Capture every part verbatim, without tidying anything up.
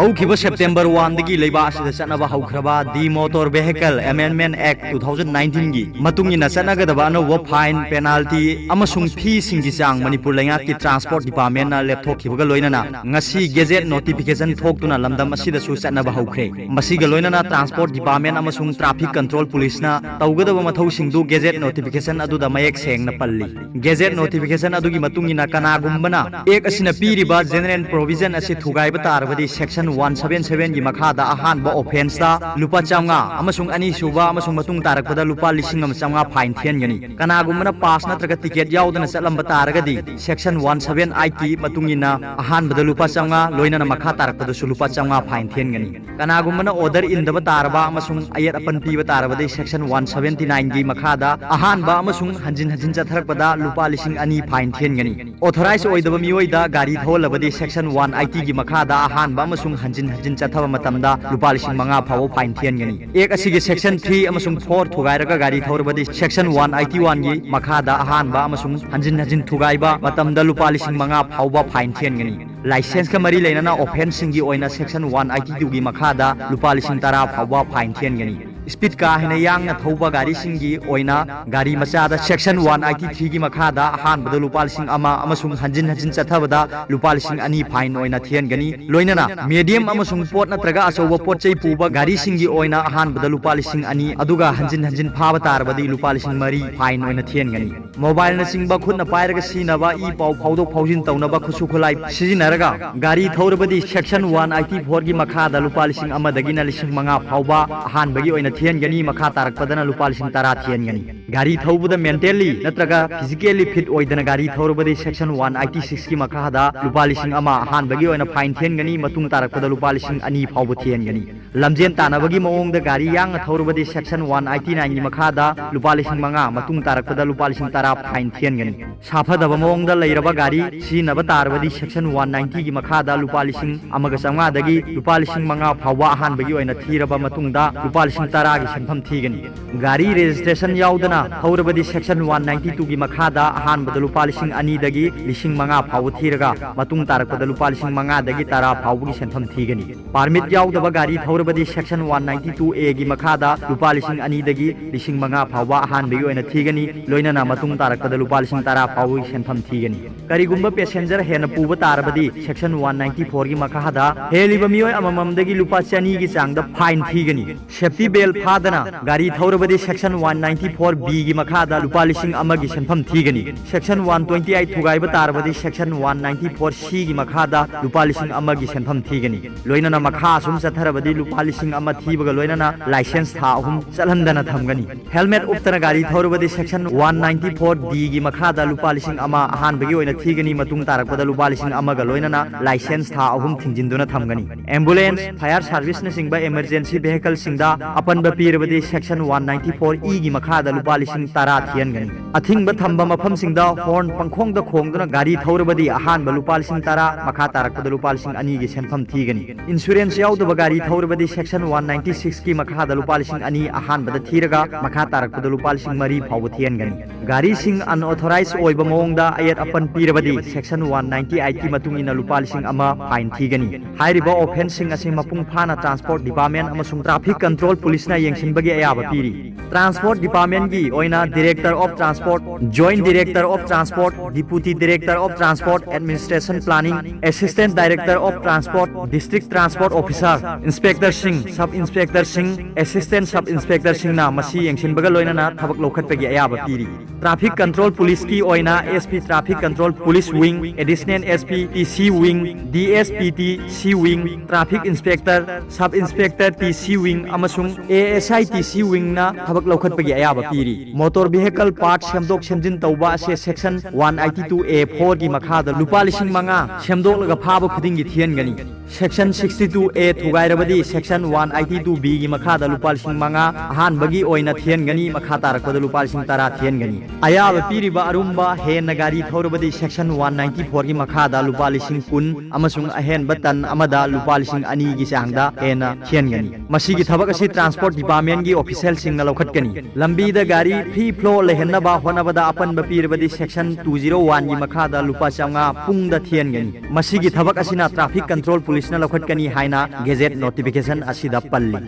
ꯍꯧꯈꯤꯕ ꯁꯦꯞꯇꯦꯝꯕꯔ ꯋꯥꯟꯗꯒꯤ ꯂꯩꯕꯥꯛ ꯑꯁꯤꯗ ꯆꯠꯅꯕ ꯍꯧꯈ꯭ꯔꯕ The Motor Vehicle Amendment Act two thousand nineteenꯒꯤ ꯃꯇꯨꯡ ꯏꯟꯅ ꯆꯠꯅꯒꯗꯕ ꯑꯅꯧꯕ fine, penalty ꯑꯃꯁꯨꯡ feeꯁꯤꯡꯒꯤ ꯆꯥꯡ ꯃꯅꯤꯄꯨꯔ ꯂꯩꯉꯥꯛꯀꯤ Transport Departmentꯅ ꯂꯦꯞꯊꯣꯛꯈꯤꯕꯒ ꯂꯣꯏꯅꯅ ꯉꯁꯤ Gazette notification ꯊꯣꯛꯇꯨꯅ ꯂꯝꯗꯝ ꯑꯁꯤꯗꯁꯨ ꯆꯠꯅꯕ ꯍꯧꯈ꯭ꯔꯦ꯫ ꯃꯁꯤꯒ ꯂꯣꯏꯅꯅ Transport Department ꯑꯃꯁꯨꯡ Traffic Control Policeꯅ ꯇꯧꯒꯗꯕ ꯃꯊꯧꯁꯤꯡꯗꯨ Gazette notification ꯑꯗꯨꯗ ꯃꯌꯦꯛ ꯁꯦꯡꯅ ꯄꯜꯂꯤ꯫ Gazette notification ꯑꯗꯨꯒꯤ ꯃꯇꯨꯡ ꯏꯟꯅ ꯀꯅꯥꯒꯨꯝꯕꯅ Act ꯑꯁꯤꯅ ꯄꯤꯔꯤꯕ general provision ꯑꯁꯤ ꯊꯨꯒꯥꯏꯕ ꯇꯥꯔꯕꯗꯤ section one seven sevenꯒꯤ ꯃꯈꯥꯗ ꯑꯍꯥꯟꯕ offenceꯇ ꯂꯨꯄꯥ ꯆꯥꯝꯃꯉꯥ ꯑꯃꯁꯨꯡ ꯑꯅꯤꯁꯨꯕ ꯑꯃꯁꯨꯡ ꯃꯇꯨꯡ ꯇꯥꯔꯛꯄꯗ ꯂꯨꯄꯥ ꯂꯤꯁꯤꯡ ꯑꯃ ꯆꯥꯝꯃꯉꯥ fine ꯊꯤꯍꯟꯒꯅꯤ꯫ ꯀꯅꯥꯒꯨꯝꯕꯅ pass ꯅꯠꯇ꯭ꯔꯒ ticket ꯌꯥꯎꯗꯅ ꯆꯠꯂꯝꯕ ꯇꯥꯔꯒꯗꯤ section one seven eight ꯀꯤ ꯃꯇꯨꯡ ꯏꯟꯅ ꯑꯍꯥꯟꯕꯗ ꯂꯨꯄꯥ ꯆꯥꯝꯃꯉꯥ ꯂꯣꯏꯅꯅ ꯃꯈꯥ ꯇꯥꯔꯛꯄꯗꯁꯨ ꯂꯨꯄꯥ ꯆꯥꯝꯃꯉꯥ fine ꯊꯤꯍꯟꯒꯅꯤ꯫ ꯀꯅꯥꯒꯨꯝꯕꯅ order ꯏꯟꯗꯕ ꯇꯥꯔꯕ ꯑꯃꯁꯨꯡ ꯑꯌꯦꯠ ꯑꯄꯟ ꯄꯤꯕ ꯇꯥꯔꯕꯗꯤ section one seventy nineꯒꯤ ꯃꯈꯥꯗ ꯑꯍꯥꯟꯕ ꯑꯃꯁꯨꯡ ꯍꯟꯖꯤꯟ ꯍꯟꯖꯤꯟ ꯆꯠꯊꯔꯛꯄꯗ ꯂꯨꯄꯥ ꯂꯤꯁꯤꯡ ꯑꯅꯤ fine ꯊꯤꯍꯟꯒꯅꯤ꯫ Authorized ꯑꯣꯏꯗꯕ ꯃꯤꯑꯣꯏꯗ ꯒꯥꯔꯤ ꯊꯧꯍꯜꯂꯕꯗꯤ section one eightyꯒꯤ ꯃꯈꯥꯗ ꯑꯍꯥꯟꯕ ꯑꯃꯁꯨꯡ ꯍꯟꯖꯤꯟ ꯍꯟꯖꯤꯟ ꯆꯠꯊꯕ ꯃꯇꯝꯗ ꯂꯨꯄꯥ ꯂꯤꯁꯤꯡ ꯃꯉꯥ ꯐꯥꯎꯕ fine ꯊꯤꯍꯟꯒꯅꯤ꯫ Act ꯑꯁꯤꯒꯤ section three ꯑꯃꯁꯨꯡ four ꯊꯨꯒꯥꯏꯔꯒ ꯒꯥꯔꯤ ꯊꯧꯔꯕꯗꯤ section one eighty oneꯒꯤ ꯃꯈꯥꯗ ꯑꯍꯥꯟꯕ ꯑꯃꯁꯨꯡ ꯍꯟꯖꯤꯟ ꯍꯟꯖꯤꯟ ꯊꯨꯒꯥꯏꯕ ꯃꯇꯝꯗ ꯂꯨꯄꯥ ꯂꯤꯁꯤꯡ ꯃꯉꯥ ꯐꯥꯎꯕ fine ꯊꯤꯍꯟꯒꯅꯤ꯫ Licenseꯀ ꯃꯔꯤ ꯂꯩꯅꯅ offenceꯁꯤꯡꯒꯤ ꯑꯣꯏꯅ section one eighty twoꯒꯤ ꯃꯈꯥꯗ ꯂꯨꯄꯥ ꯂꯤꯁꯤꯡ ꯇꯔꯥ ꯐꯥꯎꯕ fine ꯊꯤꯍꯟꯒꯅꯤ꯫ Speed ꯀꯥ ꯍꯦꯟꯅ ꯌꯥꯡꯅ ꯊꯧꯕ ꯒꯥꯔꯤꯁꯤꯡꯒꯤ ꯑꯣꯏꯅ ꯒꯥꯔꯤ ꯃꯆꯥꯗ section one eighty threeꯒꯤ ꯃꯈꯥꯗ ꯑꯍꯥꯟꯕꯗ ꯂꯨꯄꯥ ꯂꯤꯁꯤꯡ ꯑꯃ ꯑꯃꯁꯨꯡ ꯍꯟꯖꯤꯟ ꯍꯟꯖꯤꯟ ꯆꯠꯊꯕꯗ ꯂꯨꯄꯥ ꯂꯤꯁꯤꯡ ꯑꯅꯤ fine ꯑꯣꯏꯅ ꯊꯤꯍꯟꯒꯅꯤ꯫ ꯂꯣꯏꯅꯅ medium ꯑꯃꯁꯨꯡ ꯄꯣꯠ ꯅꯠꯇ꯭ꯔꯒ ꯑꯆꯧꯕ ꯄꯣꯠ ꯆꯩ ꯄꯨꯕ ꯒꯥꯔꯤꯁꯤꯡꯒꯤ ꯑꯣꯏꯅ ꯑꯍꯥꯟꯕꯗ ꯂꯨꯄꯥ ꯂꯤꯁꯤꯡ ꯑꯅꯤ, ꯑꯗꯨꯒ ꯍꯟꯖꯤꯟ ꯍꯟꯖꯤꯟ ꯐꯥꯕ ꯇꯥꯔꯕꯗꯤ ꯂꯨꯄꯥ ꯂꯤꯁꯤꯡ ꯃꯔꯤ fine ꯑꯣꯏꯅ ꯊꯤꯍꯟꯒꯅꯤ꯫ Mobileꯅꯆꯤꯡꯕ ꯈꯨꯠꯅ ꯄꯥꯏꯔꯒ ꯁꯤꯖꯤꯟꯅꯕ, ꯏ ꯄꯥꯎ ꯐꯥꯎꯗꯣꯛ ꯐꯥꯎꯖꯤꯟ ꯇꯧꯅꯕ ꯈꯨꯠꯁꯨ ꯈꯨꯠꯂꯥꯏ ꯁꯤꯖꯤꯟꯅꯔꯒ ꯒꯥꯔꯤ ꯊꯧꯔꯕꯗꯤ section one eighty fourꯒꯤ ꯃꯈꯥꯗ ꯂꯨꯄꯥ ꯂꯤꯁꯤꯡ ꯑꯃꯗꯒꯤꯅ ꯂꯤꯁꯤꯡ ꯃꯉꯥ ꯐꯥꯎꯕ ꯑꯍꯥꯟꯕꯒꯤ ꯑꯣꯏꯅ ꯊꯤꯍꯟꯒꯅꯤ꯫ ꯃꯈꯥ ꯇꯥꯔꯛꯄꯗꯅ ꯂꯨꯄꯥ ꯂꯤꯁꯤꯡ ꯇꯔꯥ ꯊꯤꯍꯟꯒꯅꯤ꯫ ꯒꯥꯔꯤ ꯊꯧꯕꯗ mentally ꯅꯠꯇ꯭ꯔꯒ physically fit ꯑꯣꯏꯗꯅ ꯒꯥꯔꯤ ꯊꯧꯔꯕꯗꯤ section one eighty sixꯀꯤ ꯃꯈꯥꯗ ꯂꯨꯄꯥ ꯂꯤꯁꯤꯡ ꯑꯃ ꯑꯍꯥꯟꯕꯒꯤ ꯑꯣꯏꯅ fine ꯊꯤꯍꯟꯒꯅꯤ꯫ ꯃꯇꯨꯡ ꯇꯥꯔꯛꯄꯗ ꯂꯨꯄꯥ ꯂꯤꯁꯤꯡ ꯑꯅꯤ ꯐꯥꯎꯕ ꯊꯤꯍꯟꯒꯅꯤ꯫ ꯂꯝꯖꯦꯟ ꯇꯥꯟꯅꯕꯒꯤ ꯃꯑꯣꯡꯗ ꯒꯥꯔꯤ ꯌꯥꯡꯅ ꯊꯧꯔꯕꯗꯤ section one eighty nineꯒꯤ ꯃꯈꯥꯗ ꯂꯨꯄꯥ ꯂꯤꯁꯤꯡ ꯃꯉꯥ, ꯃꯇꯨꯡ ꯇꯥꯔꯛꯄꯗ ꯂꯨꯄꯥ ꯂꯤꯁꯤꯡ ꯇꯔꯥ fine ꯊꯤꯍꯟꯒꯅꯤ꯫ ꯁꯥꯐꯗꯕ ꯃꯑꯣꯡꯗ ꯂꯩꯔꯕ ꯒꯥꯔꯤ ꯁꯤꯖꯤꯟꯅꯕ ꯇꯥꯔꯕꯗꯤ section one ninetyꯒꯤ ꯃꯈꯥꯗ ꯂꯨꯄꯥ ꯂꯤꯁꯤꯡ ꯑꯃꯒ ꯆꯥꯝꯃꯉꯥꯗꯒꯤ ꯂꯨꯄꯥ ꯂꯤꯁꯤꯡ ꯃꯉꯥ ꯐꯥꯎꯕ ꯑꯍꯥꯟꯕꯒꯤ ꯑꯣꯏꯅ ꯊꯤꯔꯕ ꯃꯇꯨꯡꯗ ꯂꯨꯄꯥ ꯂꯤꯁꯤꯡ ꯇꯔꯥꯒꯤ ꯁꯦꯟꯐꯝ ꯊꯤꯒꯅꯤ꯫ ꯒꯥꯔꯤ registration ꯌꯥꯎꯗꯅ ꯊꯧꯔꯕꯗꯤ section one ninety two ꯒꯤ ꯃꯈꯥꯗ ꯑꯍꯥꯟꯕꯗ ꯂꯨꯄꯥ ꯂꯤꯁꯤꯡ ꯑꯅꯤꯗꯒꯤ ꯂꯤꯁꯤꯡ ꯃꯉꯥ ꯐꯥꯎꯕ ꯊꯤꯔꯒ, ꯃꯇꯨꯡ ꯇꯥꯔꯛꯄꯗ ꯂꯨꯄꯥ ꯂꯤꯁꯤꯡ ꯃꯉꯥꯗꯒꯤ ꯇꯔꯥ ꯐꯥꯎꯕꯒꯤ ꯁꯦꯟꯐꯝ ꯊꯤꯒꯅꯤ꯫ Permit ꯌꯥꯎꯗꯕ ꯒꯥꯔꯤ ꯊꯧꯔꯕꯗꯤ section one ninety two A ꯒꯤ ꯃꯈꯥꯗ ꯂꯨꯄꯥ ꯂꯤꯁꯤꯡ ꯑꯅꯤꯗꯒꯤ ꯂꯤꯁꯤꯡ ꯃꯉꯥ ꯐꯥꯎꯕ ꯑꯍꯥꯟꯕꯒꯤ ꯑꯣꯏꯅ ꯊꯤꯒꯅꯤ, ꯂꯣꯏꯅꯅ ꯃꯇꯨꯡ ꯇꯥꯔꯛꯄꯗ ꯂꯨꯄꯥ ꯂꯤꯁꯤꯡ ꯇꯔꯥ ꯐꯥꯎꯕꯒꯤ ꯁꯦꯟꯐꯝ ꯊꯤꯒꯅꯤ꯫ ꯀꯔꯤꯒꯨꯝꯕ passenger ꯍꯦꯟꯅ ꯄꯨꯕ ꯇꯥꯔꯕꯗꯤ section one ninety four ꯒꯤ ꯃꯈꯥꯗ ꯍꯦꯜꯂꯤꯕ ꯃꯤꯑꯣꯏ ꯑꯃꯃꯝꯗꯒꯤ ꯂꯨꯄꯥ ꯆꯅꯤꯒꯤ ꯆꯥꯡꯗ fine ꯊꯤꯒꯅꯤ꯫ Safety belt ꯐꯥꯗꯅ ꯒꯥꯔꯤ ꯊꯧꯔꯕꯗꯤ section one ninety four B ꯒꯤ ꯃꯈꯥꯗ ꯂꯨꯄꯥ ꯂꯤꯁꯤꯡ ꯑꯃꯒꯤ ꯁꯦꯟꯐꯝ ꯊꯤꯒꯅꯤ꯫ Section one twenty eight ꯊꯨꯒꯥꯏꯕ ꯇꯥꯔꯕꯗꯤ section one ninety four C ꯒꯤ ꯃꯈꯥꯗ ꯂꯨꯄꯥ ꯂꯤꯁꯤꯡ ꯑꯃꯒꯤ ꯁꯦꯟꯐꯝ ꯊꯤꯒꯅꯤ꯫ ꯂꯣꯏꯅꯅ ꯃꯈꯥ ꯑꯁꯨꯝ ꯆꯠꯊꯔꯕꯗꯤ ꯂꯨꯄꯥ ꯂꯤꯁꯤꯡ ꯑꯃ ꯊꯤꯕꯒ ꯂꯣꯏꯅꯅ license ꯊꯥ ꯑꯍꯨꯝ ꯆꯠꯍꯟꯗꯅ ꯊꯝꯒꯅꯤ꯫ Helmet ꯎꯞꯇꯅ ꯒꯥꯔꯤ ꯊꯧꯔꯕꯗꯤ section one ninety four D ꯒꯤ ꯃꯈꯥꯗ ꯂꯨꯄꯥ ꯂꯤꯁꯤꯡ ꯑꯃ ꯑꯍꯥꯟꯕꯒꯤ ꯑꯣꯏꯅ ꯊꯤꯒꯅꯤ, ꯃꯇꯨꯡ ꯇꯥꯔꯛꯄꯗ ꯂꯨꯄꯥ ꯂꯤꯁꯤꯡ ꯑꯃꯒ ꯂꯣꯏꯅꯅ license ꯊꯥ ꯑꯍꯨꯝ ꯊꯤꯡꯖꯤꯟꯗꯨꯅ ꯊꯝꯒꯅꯤ꯫ Ambulance, fire service ꯅꯆꯤꯡꯕ emergency vehicle ꯁꯤꯡꯗ ꯑꯄꯟꯕ ꯄꯤꯔꯕꯗꯤ section one ninety four E ꯒꯤ ꯃꯈꯥꯗ ꯂꯨꯄꯥ ꯂꯤꯁꯤꯡ ꯇꯔꯥ ꯊꯤꯍꯟꯒꯅꯤ꯫ ꯑꯊꯤꯡꯕ ꯊꯝꯕ ꯃꯐꯝꯁꯤꯡꯗ horn ꯄꯪꯈꯣꯡꯗ ꯈꯣꯡꯗꯨꯅ ꯒꯥꯔꯤ ꯊꯧꯔꯕꯗꯤ ꯑꯍꯥꯟꯕ ꯂꯨꯄꯥ ꯂꯤꯁꯤꯡ ꯇꯔꯥ, ꯃꯈꯥ ꯇꯥꯔꯛꯄꯗ ꯂꯨꯄꯥ ꯂꯤꯁꯤꯡ ꯑꯅꯤꯒꯤ ꯁꯦꯟꯐꯝ ꯊꯤꯒꯅꯤ꯫ Insurance ꯌꯥꯎꯗꯕ ꯒꯥꯔꯤ ꯊꯧꯔꯕꯗꯤ section one ninety six ꯀꯤ ꯃꯈꯥꯗ ꯂꯨꯄꯥ ꯂꯤꯁꯤꯡ ꯑꯅꯤ ꯑꯍꯥꯟꯕꯗ ꯊꯤꯔꯒ, ꯃꯈꯥ ꯇꯥꯔꯛꯄꯗ ꯂꯨꯄꯥ ꯂꯤꯁꯤꯡ ꯃꯔꯤ ꯐꯥꯎꯕ ꯊꯤꯍꯟꯒꯅꯤ꯫ ꯒꯥꯔꯤꯁꯤꯡ unauthorized ꯑꯣꯏꯕ ꯃꯑꯣꯡꯗ ꯑꯌꯦꯠ ꯑꯄꯟ ꯄꯤꯔꯕꯗꯤ section one ninety eight ꯀꯤ ꯃꯇꯨꯡ ꯏꯟꯅ ꯂꯨꯄꯥ ꯂꯤꯁꯤꯡ ꯑꯃ fine ꯊꯤꯒꯅꯤ꯫ ꯍꯥꯏꯔꯤꯕ offence ꯁꯤꯡ ꯑꯁꯤ ꯃꯄꯨꯡ ꯐꯥꯅ Transport Department ꯑꯃꯁꯨꯡ Traffic Control Police ꯅ ꯌꯦꯡꯁꯤꯟꯕꯒꯤ ꯑꯌꯥꯕ ꯄꯤꯔꯤ꯫ Transport Department ꯒꯤ ꯑꯣꯏꯅ Director of Transport, Joint Director of Transport, Deputy Director of Transport, Administration Planning, Assistant Director of Transport, District Transport Officer, Inspector ꯁꯤꯡ, Sub Inspector ꯁꯤꯡ, Assistant Sub Inspector ꯁꯤꯡꯅ ꯃꯁꯤ ꯌꯦꯡꯁꯤꯟꯕꯒ ꯂꯣꯏꯅꯅ ꯊꯕꯛ ꯂꯧꯈꯠꯄꯒꯤ ꯑꯌꯥꯕ ꯄꯤꯔꯤ꯫ Traffic Control Police ꯀꯤ ꯑꯣꯏꯅ S P Traffic Control Police Wing, Additional S P T C Wing, D S P T C Wing, Traffic Inspector, Sub Inspector T C Wing ꯑꯃꯁꯨꯡ A S I T C Wing ꯅ ꯊꯕꯛ ꯂꯧꯈꯠꯄꯒꯤ ꯑꯌꯥꯕ ꯄꯤꯔꯤ꯫ Motor Vehicle Part ꯁꯦꯝꯗꯣꯛ ꯁꯦꯝꯖꯤꯟ ꯇꯧꯕ ꯑꯁꯤ section one eighty two A four ꯒꯤ ꯃꯈꯥꯗ ꯂꯨꯄꯥ ꯂꯤꯁꯤꯡ ꯃꯉꯥ ꯁꯦꯝꯗꯣꯛꯂꯒ ꯐꯥꯕ ꯈꯨꯗꯤꯡꯒꯤ ꯊꯤꯍꯟꯒꯅꯤ꯫ Section sixty two A ꯊꯨꯒꯥꯏꯔꯕꯗꯤ Section one eighty two B ꯒꯤ ꯃꯈꯥꯗ ꯂꯨꯄꯥ ꯂꯤꯁꯤꯡ ꯃꯉꯥ ꯑꯍꯥꯟꯕꯒꯤ ꯑꯣꯏꯅ ꯊꯤꯍꯟꯒꯅꯤ, ꯃꯈꯥ ꯇꯥꯔꯛꯄꯗ ꯂꯨꯄꯥ ꯂꯤꯁꯤꯡ ꯇꯔꯥ ꯊꯤꯍꯟꯒꯅꯤ꯫ ꯑꯌꯥꯕ ꯄꯤꯔꯤꯕ ꯑꯔꯨꯝꯕ ꯍꯦꯟꯅ ꯒꯥꯔꯤ ꯊꯧꯔꯕꯗꯤ Section one ninety four ꯒꯤ ꯃꯈꯥꯗ ꯂꯨꯄꯥ ꯂꯤꯁꯤꯡ ꯀꯨꯟ ꯑꯃꯁꯨꯡ ꯑꯍꯦꯟꯕ ꯇꯟ ꯑꯃꯗ ꯂꯨꯄꯥ ꯂꯤꯁꯤꯡ ꯑꯅꯤꯒꯤ ꯆꯥꯡꯗ ꯍꯦꯟꯅ ꯊꯤꯍꯟꯒꯅꯤ꯫ ꯃꯁꯤꯒꯤ ꯊꯕꯛ ꯑꯁꯤ Transport Department ꯀꯤ official ꯁꯤꯡꯅ ꯂꯧꯈꯠꯀꯅꯤ꯫ ꯂꯝꯕꯤꯗ ꯒꯥꯔꯤ free flow ꯂꯩꯍꯟꯅꯕ ꯍꯣꯠꯅꯕꯗ ꯑꯄꯟꯕ ꯄꯤꯔꯕꯗꯤ Section two zero one ꯒꯤ ꯃꯈꯥꯗ ꯂꯨꯄꯥ ꯆꯥꯝꯃꯉꯥ ꯄꯨꯡꯗ ꯊꯤꯍꯟꯒꯅꯤ꯫ ꯃꯁꯤꯒꯤ ꯊꯕꯛ ꯑꯁꯤꯅ Traffic Control Police ꯅ ꯂꯧꯈꯠꯀꯅꯤ ꯍꯥꯏꯅ Gazette notification ꯑꯁꯤꯗ ꯄꯜꯂꯤ꯫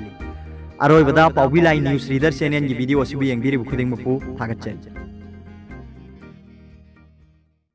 ꯑꯔꯣꯏꯕꯗ ꯄꯥꯎꯕꯤ ꯂꯥꯏ News Reader channel ꯒꯤ video ꯑꯁꯤꯕꯨ ꯌꯦꯡꯕꯤꯔꯤꯕ ꯈꯨꯗꯤꯡꯃꯛꯄꯨ ꯊꯥꯒꯠꯆꯔꯤ꯫